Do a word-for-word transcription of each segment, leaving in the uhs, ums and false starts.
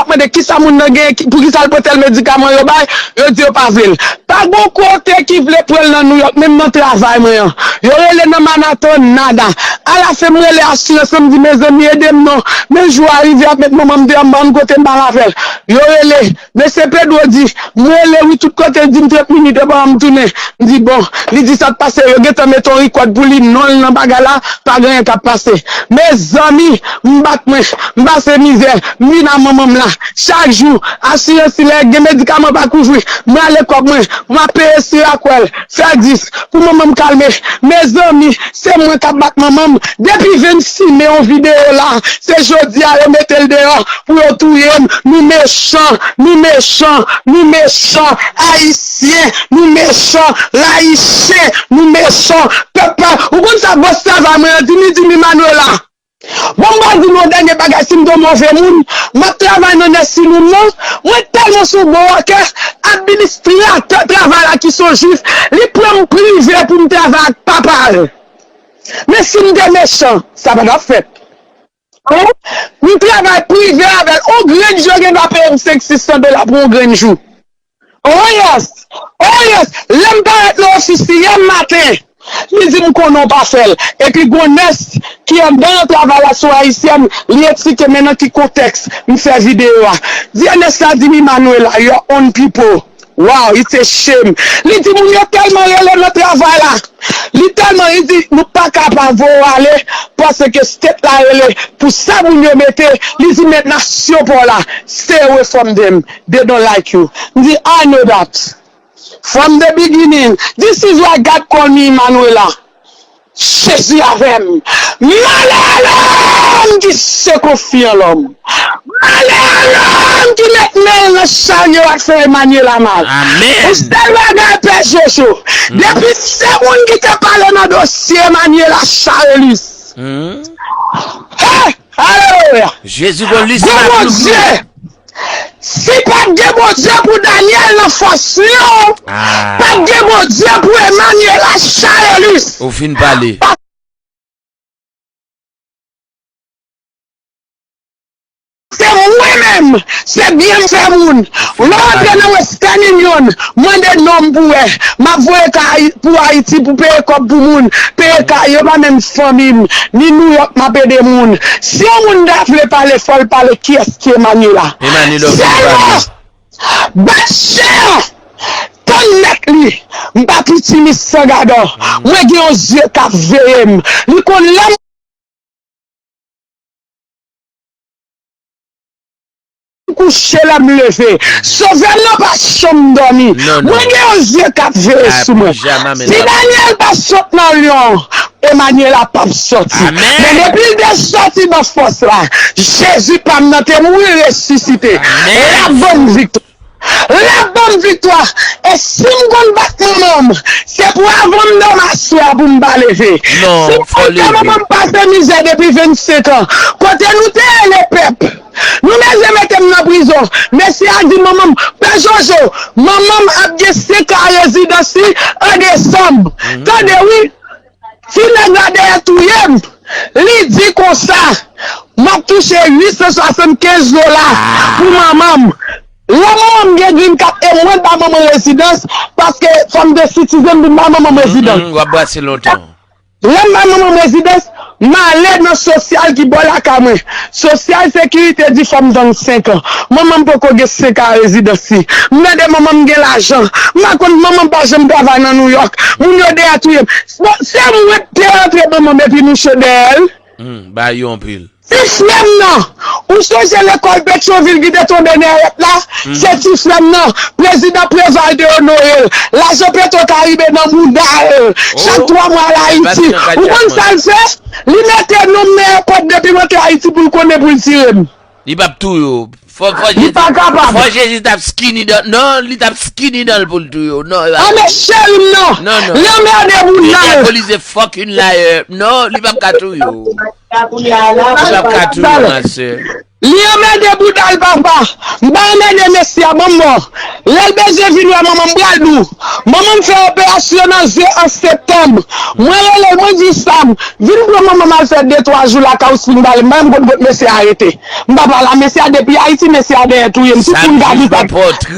mande kisa moun nan genyen, ki- poukisa l pran tèl medikaman yo bay, yo di yo pa vle l. Pa gon kote ki vle pran l nan Nouyòk, menm nan travay mwen an. Yo rele nan Manhattan, nada. Alafen m rele asirans lan, m di, mezanmi, ede m non. Men jou a rive, y ap met manman m deyò, m pa konn kote m pral avè l. Yo rele, mesye Pedro di, m rele wi tout kote, l di m trant minit, yo pa ban m tounen. M di, bon, li di sa k pase, yo gentan mete yon rikòd pou li, non l nan bagay la, pa gen anyen k ap pase. Mezanmi, m bat mwen, m pase mizè, m vin a manman m la. Chak jou, asirans li lè gen medikaman pa kouvri, m rale kòb mwen, m ap peye Sirakwèl, fè dis, pou manman m kalme. Mezanmi, se mwen k ap bat manman m. Depi vennsis me yon videyo la, se jodi a yo mete l deyò pou yo touye m. Nou mechan, nou mechan, nou mechan. Ayisyen, nou mechan. Layichen, nou mechan. Pèp pa, ou konn sa bòs travay mwen an di, li di m, Manuela, bon, m pral di nou yon dènye bagay, si m te yon move moun, m ap travay nan nèsin moun nan, mwen tèlman se yon bon wòkè, administratè travay la ki se yon jwif, li pran m prive pou m travay ak papa l. Men si m te mechan, sa pa t ap fèt. Wi, m travay prive avè l, yon grenn jou yo gen dwa peye m senk, sis san dola pou yon grenn jou. Oh yes! Oh yes! Lè m parèt nan ofis li yè maten, li di m konnen w pa fè l. Epi gon nès ki anndan travay la se yon ayisyèn, li eksplike men nan ki kontèks m fè videyo a. Di nès la di m, Manuela, your own people. Wow, it's a shame. Li di moun yo tèlman rele nan travay la. Li tèlman, li di nou pa ka pa voye w ale paske state la rele pou sa moun yo mete, li di men nasyon pa w la, stay away from them. They don't like you. M di, I know that. From the beginning, this is why God call me Emmanuela. Jezi avè m. Malè a lòm ki se konfi an lòm. Malè a lòm ki met men l nan charyo ak fè Emmanuela mal. Amèn. Yon sèl bagay, Pè Jojo. Depi se moun ki te pale nan dosye Emmanuela Charelus. Hey! Alelouya! Jezi gon lis Gwo la Bondye! Si pa t gen Bondye pou Daniel nan fòs li, pa t gen Bondye pou Emmanuela Charelus. Ou fin pale. Se mwen menm, se byen m fè moun. Lè w antre nan Western Union, mande non m pou wè. M ap voye kay pou Ayiti pou peye kòb pou moun, peye kay, yo pa menm fanmi m. Ni Nouyòk m ap ede moun. Si yon moun ta vle pale, fò l pale kiyès ki Emmanuela. Emmanuela, ou fin pale. Sèlman, bat chè an, tann mèt li. M pa piti Miss San Gadò. Mwen gen yon zye k ap veye m. Li konn lè m kouche, lè m leve. Sovè m nan pa janm dòmi. Mwen gen yon zye k ap veye sou mwen. Si Daniel pa sot nan lyon, Emmanuela p ap sòti. Men depi l te sòti nan fòs la, Jezi pa m nan te mouri, resisite. L ap ban m viktwa. L ap ban m viktwa. E si m konn bat manman m, se pou avan m dòmi aswè a pou m pa leve. Si m konn fè manman m pase mizè depi vennsenk an, kote nou te ye, Lepèp? Nou bezwen mete m nan prizon. Mesye a di manman m, Pè Jojo, manman m ap gen senk an rezidans li an desanm. Tande wi, ti nèg la dèyè touye m. Li di konsa, m ap touche uit san swasannkenz dola pou manman m. Lè manman m gen green card e mwen ba manman rezidans, paske fò m te citizen pou m ba manman m rezidans. W ap brase lontan. Lè m bay manman m rezidans, m ale nan sosyal ki bò lakay mwen. Sosyal sekirite di fò m tann senk an. Manman m poko gen senk an rezidans li. M mande manman m gen lajan. M pa konn, manman m pa janm travay nan Nouyòk. Moun yo dèyè touye m. Bon, se mwen k te rantre manman m epi nou cho dèyè l. Hmm, ba yo anpil. Ti frè m nan, ou sonje lekòl Petyonvil ki te tonbe nèyèt la? Se ti frè m nan, prezidan Preval te onore l. Lajan Petro Karibe nan mouda l. Chak twa mwa al Ayiti. Ou konn sa l fè? Li mete non m nan èpòt depi m antre Ayiti pou l konnen pou l tire m. Li p ap touye w. Fò, fò Jezi, fò Jezi t ap skinny dan, non, li t ap skinny dan l pou l touye w. Non, e pa posib. Anmède cheri m non. Non, non. Li anmède bounda l. Li diabolize fucking liar. Non, li p ap ka touye w. Li p ap ka touye w, ma sè. Li anmède bounda l, papa. M pa anmède mesye a, ban m Bon, lè l bezwen vin wè manman m, m pral di w. Manman m fè operasyon nan je an septanm. Mwen rele l, mwen di, Sam, vin pran manman m al fè de twa jou lakay ou, si m pale, m pa menm konn kot mesye a rete. M pa pale a mesye a depi Ayiti, mesye a dèyè touye m. Tout moun ka di sa. Sa.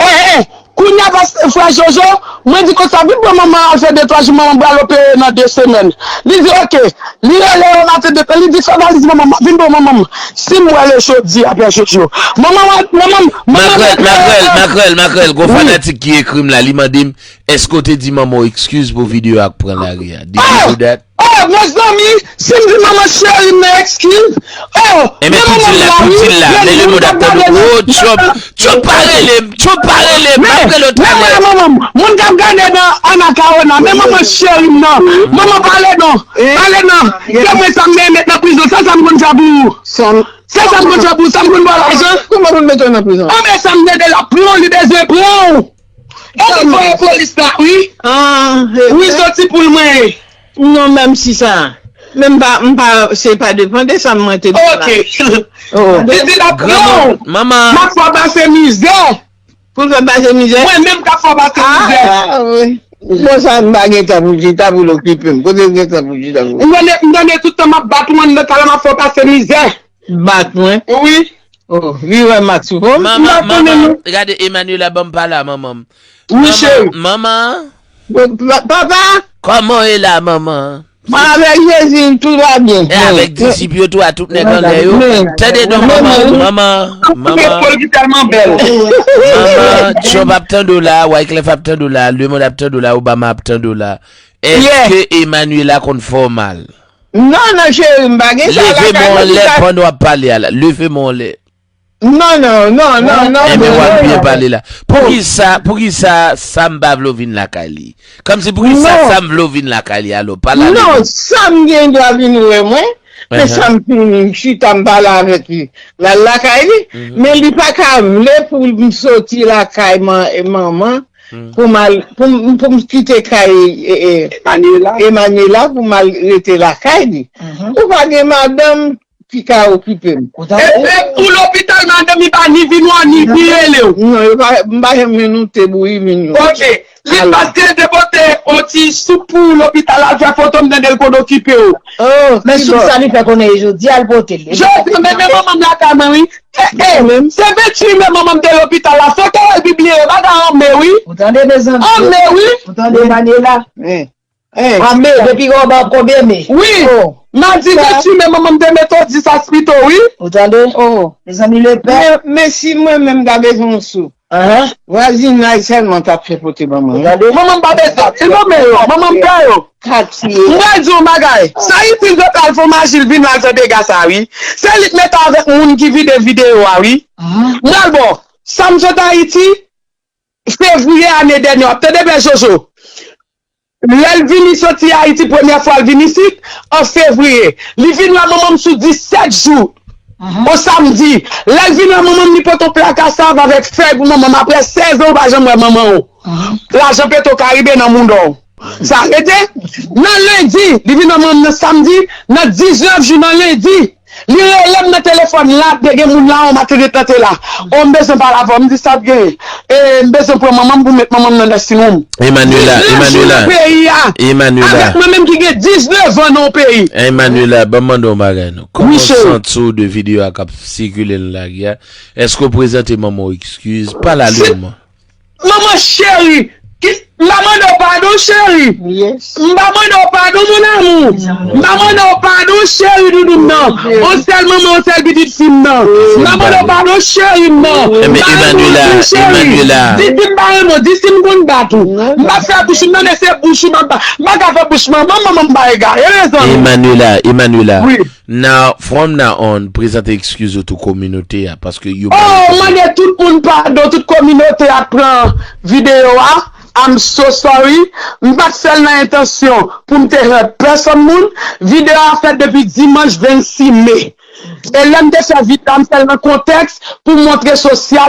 Eh, eh, kounye a, pas-, frè Jojo, mwen di konsa, vin pran manman an al fè de twa jou, manman m pral opere nan de semèn. Li di, oke. Li rele yo maten detan, li di, fè valiz manman m, m ap vin pran manman m. Si m wè l jodi a, frè Jojo. Manman m, manman m, manman m. Makrèl, makrèl, makrèl, makrèl. Gon fanatik ki ekri m la, li mande m, èske w te di manman w eskiz pou videyo a k pran lari a? Did you do that? Oh, mezanmi, si m di manman cheri m nan eskiz, oh, men manman m la, wi, men moun k ap gade nan, oh, Trump, Trump pa rele m, Trump pa rele m, m ap rele w talè. Men manman m, moun k ap gade nan Anacaona, men manman cheri m nan, manman pale non, pale non, se mwen sa m met nan prizon, sa sa m konn fè pou ou? Se sa m konn fè pou ou, sa m konn ba w lajan? Kòman pou m mete w nan prizon? Anben sa m tande l ap pran w, li bezwen pran w. E li voye polis la, wi. Wi, soti pou l mwen ye. Non, menm si sa. Men m pa, m pa, se pa depan de sa mwen te di la. Oke. Li di l ap pran w. Manman. M ap fè w pase mizè. Pou l fè m pase mizè? Mwen menm k ap fè w pase mizè. Ah, wi. Bon, sa m pa gen tan pou chita pou l okipe m. Kote m gen tan pou chita pou... M tande, m tande tout tan m ap bat ou anndan talè m ap fè w pase mizè. Bat mwen? Wi. Oh, li wè m ak sou fòm. Manman, manman, gade Emmanuela ban m pale a manman m. Wi, cheri. Manman. Papa. Kòman w ye la, manman? Mwen avèk Jezi, tout va byen. E avèk disip yo tou, a tout nèg anglè yo. Tande non, manman, manman, manman. Manman, Trump ap tande w la, Wyclef ap tande w la, lemonn ap tande w la, Obama ap tande w la. Èske Emmanuela konn fè w mal? Non, non, cheri, m pa gen sa lakay mwen. Leve men w anlè pandan w ap pale a la. Leve men w anlè. Non, non, non, non, non. Enben, w ap byen pale la. Poukisa, poukisa Sam pa vle w vin lakay li? Kòmsi poukisa Sam vle w vin lakay li alò? Pale avè nou. Non, Sam gen dwa vin wè mwen. Men Sam fin chita m pale avèk li. L al lakay li. Men li pa ka vle pou m soti lakay man-, manman. Pou m al, pou m, pou m kite kay, e, e, Emmanuela, pou m al rete lakay li. Ou pa gen madanm ki ka okipe m. E, e, ou lopital, madanm li pa ni vin wè w, ni ni rele w. Non, yo pa, m pa janm jwenn yon te bouyi vin yon. Oke. Li pase depote yon ti soup pou ou lopital la, fè foto m tande l konn okipe w. Men soup sa li fè konnen e jodi a l pote l. Jodi a, men, men manman m lakay mwen, wi. E, e, se venntuit me manman m te lopital la. Foto w al pibliye yo, bagay anmè, wi. Ou tande, mezanmi? Anmè, wi. Ou tande, Emmanuela? Anmè, depi Roba ap konbyen me? Wi. Madi venntuit me manman m te mete w di sa Spito, wi. Ou tande? Mezanmi, lepè. Men, men si mwen menm ta bezwen yon soup. Vwazinay sèlman t ap fè pote ban mwen. Manman m pa bezwen. E non, men yo, manman m pè yo. Katye. M pral di w yon bagay. Sa itil yo pral fè w maji l vin al fè dega sa, wi. Se li k mete avèk moun ki vide videyo a, wi. M pral ba w. Sa m sot Ayiti, fevriye ane dènye, w ap tande bè Jojo. Lè l vini soti Ayiti, premyè fwa l vin isit, an fevriye. Li vin wè manman m sou disèt jou, on samdi. Lè l vin wè manman m, li pote yon pla kasav avèk fèy pou manman m. Apre sèz an, ou pa janm wè manman w. Lajan Petro Caribe nan mouda w. Sa rete. Nan lendi, li vin wè manman m nan samdi, nan diznèf jou nan lendi. Li rele m nan telefòn la, te gen moun la, on maten de tante la. On, m bezwen pale avè w, m di sa ap genyen. E, m bezwen pran manman m pou met manman m nan nursing home. Emmanuela, Emmanuela. Nan peyi a. Emmanuela. Avèk mwen menm ki gen diznèf an nan peyi. Emmanuela, ban m mande w yon bagay non. Kòman w santi w de videyo a k ap sikile nan lari a? Èske w prezante manman w eskiz? Pale a li, manman. Manman cheri, ki, m pa mande w padon, cheri. M pa mande w padon, mon amour. M pa mande w padon, cheri, doudoum nan. On sèl manman, on sèl pitit fi m nan. M pa mande w padon, cheri m nan. M pa renmen w, cheri. Di si m pa renmen w, di si m konn bat ou. M pa fè bouch m, non, men se bouch ou m ap ba. M pa ka fè bouch manman, manman m pa egare, mezanmi. Emmanuela, Emmanuela. Wi. Now, from now on, prezante eskiz ou tou kominote a, paske yo pa... Oh, mande tout moun padon, tout kominote a pran videyo a. I'm so sorry. M pa t fè l nan entansyon pou m te hurt pèsonn moun. Videyo a fèt depi dimanch vennsis me. E lè m te fè videyo a, m fè l nan kontèks pou montre sosyal.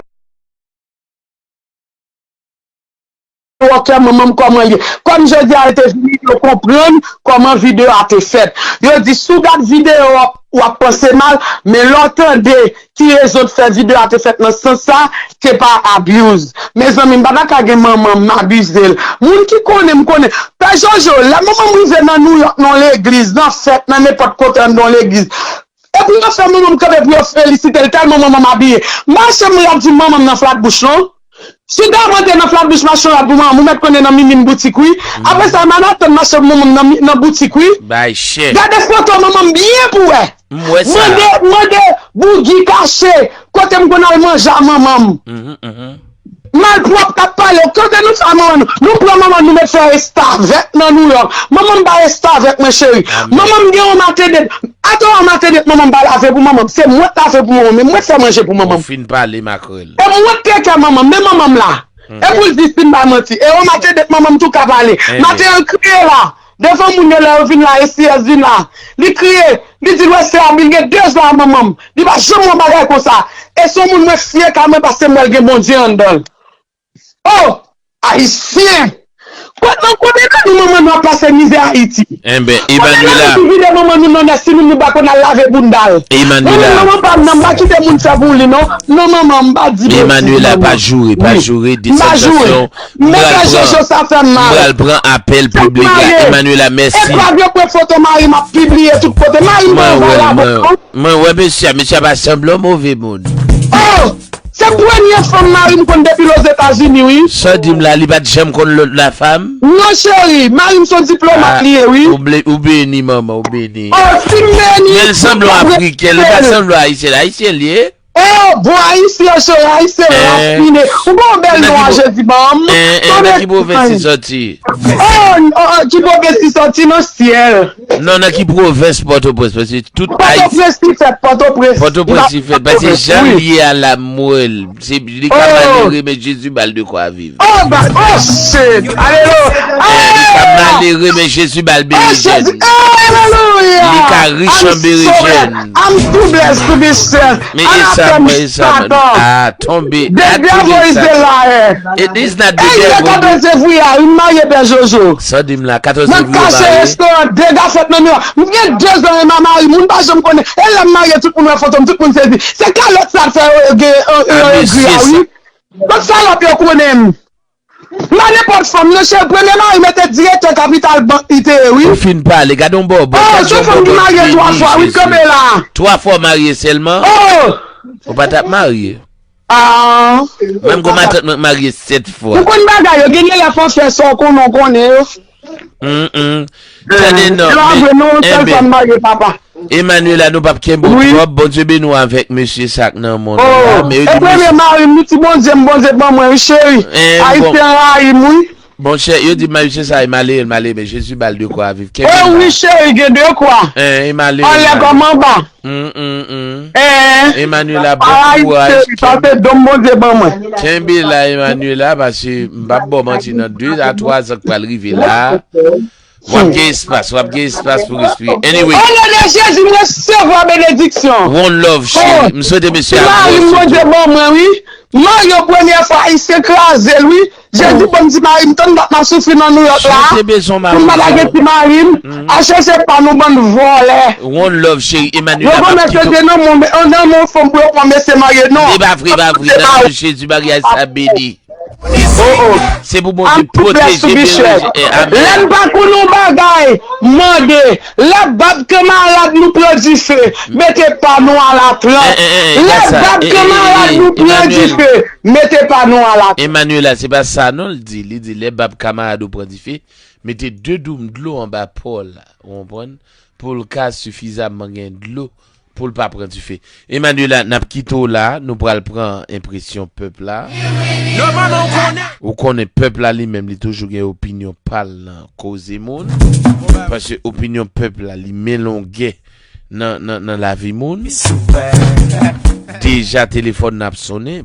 Wòkè manman m kòman l ye. Kòm jodi a yo te vini, yo konprann kòman videyo a te fèt. Yo di, si w gad videyo a, w ap panse mal, men lè w tande ki rezon t fè videyo a te fèt nan sans sa, se pa abuse. Mezanmi, m pa ta ka gen manman m, m abize l. Moun ki konnen m, konnen. Pè Jojo, lè manman m rive nan Nouyòk, nan yon legliz, nan fèt, nan nenpòt kote anndan yon legliz, e pou yo fè manman m kanpe pou yo felisite l, tèlman manman m abiye. M pa janm rate di manman m nan flatbouch, non. Si w ta rantre nan flatbouch mache w rad pou manman m, ou mèt konnen nan mimi m boutik wi. Apre sa, Manhattan mache pou manman m nan, nan boutik wi. Bay chè. Gade foto manman m byen pou w wè. M wè sa. Mande, mande bougi kache kote m konn al manje a manman m. Mhm, mhm. Malpwòp k ap pale, kote nou fè manman nou? Nou pran manman nou met fè restavèk nan Nouyòk. Manman m pa restavèk mwen cheri. Amen. Manman m gen yon matenet. Atò yon matenet manman m pa lave pou manman m. Se mwen k lave pou manman m. E mwen k fè manje pou manman m. Ou fin pale makrèl. E mwen k teke manman m, men manman m la. E pou l di si m bay manti. E o maten det manman m tou ka pale. Maten an l kriye la. Devan moun yo lè yo vin la, S T S vin la. Li kriye, li di l wè sè a, li gen de zwa manman m. Li pa janm wè yon bagay konsa. E se yon moun mwen fye ka mwen paske m wè l gen Bondye anndan l. Oh! Ayisyen! Kot nan kote nan nou manman nou ap pase mizè Ayiti? Enben, Emmanuela. Kote nan nou vide manman nou nan nèg si nou nou pa konn al lave bounda l. Emmanuela. Manman pa m nan m pa kite moun fè pou li non. Non manman m pa di betiz. Emmanuela pa joure, pa joure, desann tansyon. M pral pran, m pral pran apèl piblik la. Emmanuela, mèsi. E pa vle pran foto mari m ap pibliye tout kote. Mari m pa anba la vòt non. Mwen wè mesye a, mesye a pa sanble yon move moun. Oh! Se premye fanm mari m konn depi Lozetazini wi. Sa w di m la, li pa t janm konn lòt lafanm? Non cheri, mari m se yon diplomat li ye wi. Ou beni manman, ou beni. Oh, si m beni. Men l sanble yon Afriken, li pa sanble yon Ayisyen, Ayisyen li ye? Oh, bon Ayisyen cheri, Ayisyen rafine. Ou gon bèl non a Jezi ban m. Nan ki pwovens li sòti? Oh, ki pwovens li sòti nan syèl? Non, nan ki pwovens Pòtoprens? Paske tout Ayiti. Pòtoprens li fèt, Pòtoprens. Pòtoprens li fèt, paske jan l ye a la m wè l. Se, li ka malere, men Jezi ba l de kwa viv. Oh, ba, oh, shit! Alelouya! Li ka malere, men Jezi ba l berejèn. Alelouya! Li ka rich an berejèn. I'm too blessed to be saved. Men e sa, men e sa, men. Ah, tonbe. The devil is a liar. It is not the devil. Katòz fevriye a, m marye Pè Jojo. Sa w di m la, katòz fevriye w marye? Nan kache restoran, dega fèt nan Nouyòk. M gen de zan m a mari, moun pa janm konnen. E lè m marye, tout moun wè foto m, tout moun sezi. Se kalòt sa k fè yo gen egri a wi. Kot salòp yo konnen m? M pa nenpòt fanm non cheri, premye mari m te direktè Kapital Bank li te ye wi. Ou fin pale, gade yon bòbòt. Oh, se yon fanm ki marye twa fwa wi, kanpe la. Twa fwa w marye sèlman? Oh! Ou pa t ap marye. Ah. Menm gon matant mwen k marye sèt fwa. Ou konn bagay yo, gen de lè fò fè sa w konnen w konnen yo. Tande non, men, enben, Emmanuela, nou p ap kenbe w twòp. Bondye beni w avèk mesye sa k nan men w la. Men yo di premye mari m, li di Bondye m, Bondye ban mwen wi cheri. Ayisyen rayi m wi. Monchè, yo di m ayisyen sa e malere, l malere, men Jezi ba l de kwa viv. Kenbe la. Oh wi cheri, gen de kwa. Anlè kòm anba. Emmanuela, bon kouraj. Sa se don Bondye ban mwen. Kenbe la, Emmanuela, paske m p ap ba w manti nan de a twa zan k pral rive la. W ap gen espas, w ap gen espas pou respire. Anyway. O non de Jezi, m resevwa benediksyon. One love, cheri. M swete mesye a gwo sou tou. Mari m, Bondye ban mwen, wi. Marye premye fwa, ayisyen kraze l, wi. Jezi ban m ti mari m, tann dat m ap soufri nan Nouyòk la. Pou m pa ta gen ti mari m, al chèche pa nou bann vòlè. One love, cheri. Emmanuela, m ap kite w. Yo konn se nan men, nan men fanm pou yo pran mesye marye, non. E pa vre, e pa vre. Nan non Jezi, maryaj sa beni. Oh, oh. Se pou Bondye pwoteje, berije. Lè n pa konn yon bagay, mande. Lè bab kanmarad nou pran dife, mete pa nou alatran. Lè bab kanmarad nou pran dife, mete pa nou alatran. Emmanuela, se pa sa non l di. Li di lè bab kanmarad ou pran dife, mete de doum dlo anba pa w la. Ou konprann? Pou l ka sifizamman gen dlo pou l pa pran dife. Emmanuela, n ap kite w la, nou pral pran enpresyon pèp la. Ou konnen pèp la li menm, li toujou gen opinyon pa l nan koze moun. Paske opinyon pèp la, li men longè nan, nan, nan lavi moun. Deja telefòn nan ap sonnen.